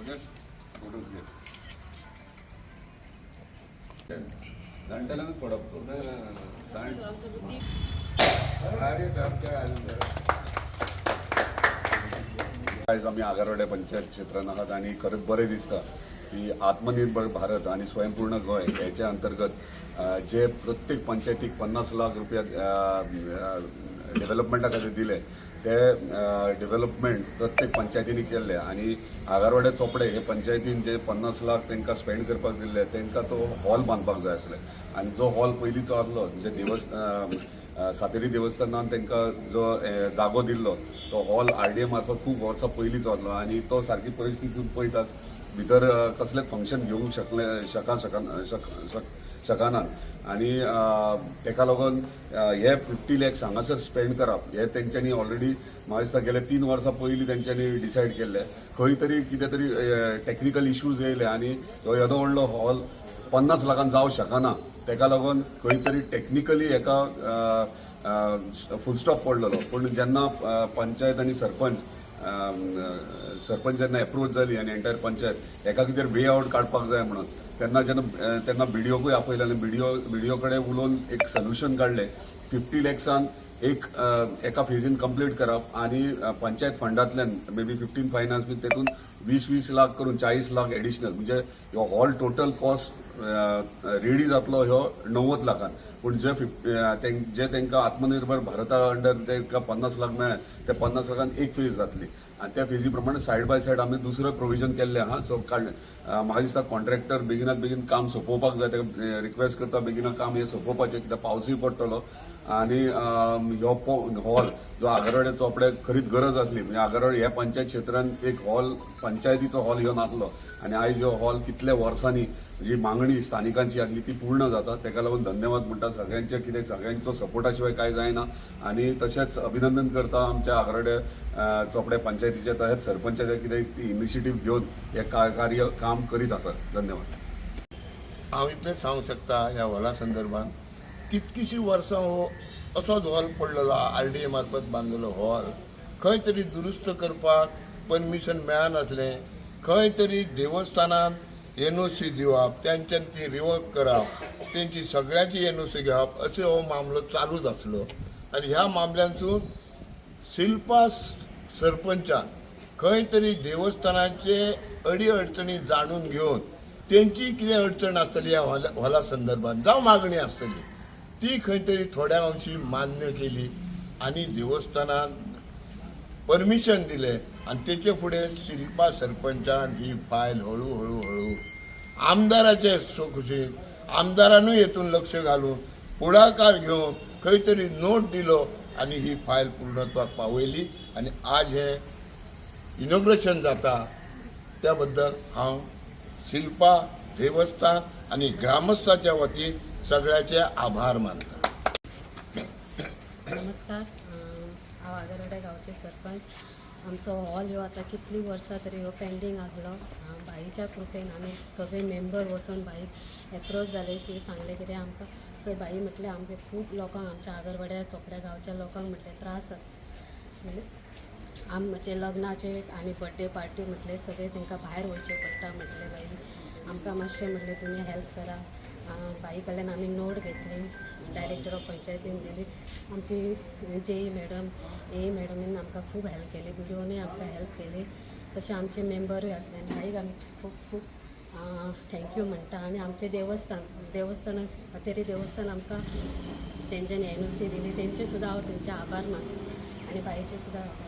Okay, photos घे. जाणटेल्यांक फोडप तो. आयज आमी आगरवाड्या पंचायत क्षेत्रान आहात आनी खरेंच बरें दिसता की आत्मनिर्भर भारत आनी स्वयंपूर्ण गोंय हेच्या अंतर्गत जे प्रत्येक पंचायतीक 50 लाख रुपया डेव्हलपमेंटा खातीर दिले, ते डेव्हलपमेंट प्रत्येक पंचायतींनी केल्ले आनी आगारवाडे चोपडे हे पंचायतीन जे 50 लाख तांकां स्पेंड करपाक दिल्ले, तांकां तो हॉल बांदपाक जाय आसले आनी जो हॉल पयलींचो आसलो, म्हणजे सातेरी देवस्थानान तांकां जो जागो दिल्लो, तो हॉल आरडीए मार्फत खूब वर्सां पयलींचो आसलो आनी तो सारकी परिस्थिती पळयतात भितर कसलेंच फंक्शन घेवंक शकले शका शका शक शक शकनात आनी तेका लागून हे 50 लॅक्स हांगासर स्पेंड करप हे तेंच्यांनी ऑलरेडी म्हाका दिसता गेले 3 वर्सां पयलीं तेंच्यांनी डिसायड केल्लें. खंय तरी कितें तरी टॅक्निकल इश्यूज येयले आनी हो येदो व्हडलो हॉल 50 लाखान जावं शकना. तेका लागून खंय तरी टॅक्निकली हेका फुल स्टॉप पडलेलो. पूण जेन्ना पंचायत आनी सरपंच जेन्ना एप्रोच जाली आनी एंटायर पंचायत हेका कितें वे आवट काडपाक जाय म्हणून, तेन्ना जेन्ना तेन्ना बिडिओकूय आपयले आनी बिडिओ कडेन उलोवन एक सोल्युशन काडलें. 50 लॅक्सान एक एका फेजीन कंप्लीट करप आनी पंचायत फंडांतल्यान मे बी 15 फायनान्स बी तेतून 20-20 लाख करून 40 लाख एडिशनल, म्हणजे ह्यो हॉल टोटल कॉस्ट रेडी जातलो ह्यो 90 लाखान. पूण जे फिफ जे तांकां आत्मनिर्भर भारता अंडर तांकां 50 लाख मेळ्ळे, ते 50 लाखान एक फेज जातली आनी त्या फेजी प्रमाणे सायड बाय सायड आमी दुसरें प्रोविजन केल्लें आहा. सो काडलें. म्हाका दिसता कॉन्ट्रॅक्टर बेगिनात बेगीन काम सोंपोवपाक जाय. ताका रिक्वेस्ट करता, बेगिना काम हें सोंपोवपाचें, कित्याक पावसूय पडटलो आनी ह्यो हॉल जो आगरवाडे चोपडे खरीच गरज आसली. म्हणजे आगरवाडे ह्या पंचायत क्षेत्रान एक हॉल, पंचायतीचो हॉल ह्यो नासलो आनी आयज ह्यो हॉल कितल्या वर्सांनी जी मागणी स्थानिकांची आसली ती पूर्ण जाता. ताका लागून धन्यवाद म्हणटा सगळ्यांचे, कितें सगळ्यांचो सपोर्टा शिवाय कांय जायना. आनी तशेंच अभिनंदन करता आमच्या आगरवाडे चोपडे पंचायतीचे तशेंच सरपंचाचे, कितें इनिशिएटीव घेवन हे कार्य काम करीत आसात. धन्यवाद. हांव इतलेंच सांगूंक शकता, ह्या हॉला संदर्भात कितकीशीं वर्सां हो असोच हॉल पडलेलो. आरडीए मार्फत बांदलेलो हॉल खंय तरी दुरुस्त करपाक परमिशन मेळनासलें. खंय तरी देवस्थानान एनओसी दिवप, तेंच्यान ती रिवोक करप, तेंची सगळ्यांची एनओसी घेवप, अशें हो मामलो चालूच आसलो. आनी ह्या मामल्यांतसून शिल्पा सरपंचान खंय तरी देवस्थानाचे अडी अडचणी जाणून घेवन, तेंची कितें अडचण आसतली ह्या हॉला संदर्भात जावं मागणी आसतली, ती खंय तरी थोड्या अंशी मान्य केली आनी देवस्थानान परमिशन दिलें. आनी तेचे फुडें शिल्पा सरपंचान ही फायल हळू हळू हळू आमदाराचे खुशीन, आमदारानूय हेतून लक्ष घालून, फुडाकार घेवन खंय तरी नोट दिलो आनी ही फायल पूर्णत्वाक पावयली आनी आज हें इनॉग्रेशन जाता. त्या बद्दल हांव शिल्पा देवस्थान आनी ग्रामस्थाच्या वतीन सगळ्याचे आभार मानता. नमस्कार. हांव आगरवाड्या गांवचे सरपंच. आमचो हॉल ह्यो आतां कितलीं वर्सां तरी ह्यो पेंडींग आसलो. बाईच्या कृपेन आमी सगळे मेंबर वचोन बाईक एप्रोच जाले की सांगलें कितें आमकां सर बाई म्हटलें, आमचे खूब लोकांक, आमच्या आगरवाड्या चोपड्या गांवच्या लोकांक म्हटलें त्रास जाता. म्हणलें आमचे लग्नाचे आनी बड्डे पार्टी म्हटलें सगळें तांकां भायर वयचें पडटा. म्हटलें बाई, आमकां मातशें म्हटलें तुमी हेल्प करा. बाई कडल्यान आमी नोट घेतली, डायरेक्टर ऑफ पंचायतीन दिली. आमची जेई मॅडम, ए मॅडमीन आमकां खूब हेल्प केली. बिडिओनूय आमकां हेल्प केली. तशें आमचे मेंबरूय आसले आनी बाईक आमी खूब खूब thank you म्हणटा. आनी आमचें देवस्थान, देवस्थान अतेरी देवस्थान, आमकां तेंच्यांनी एनओसी दिली, तेंचे सुद्दां हांव तेंचे आभार मानता आनी बाईचे सुद्दां आभार.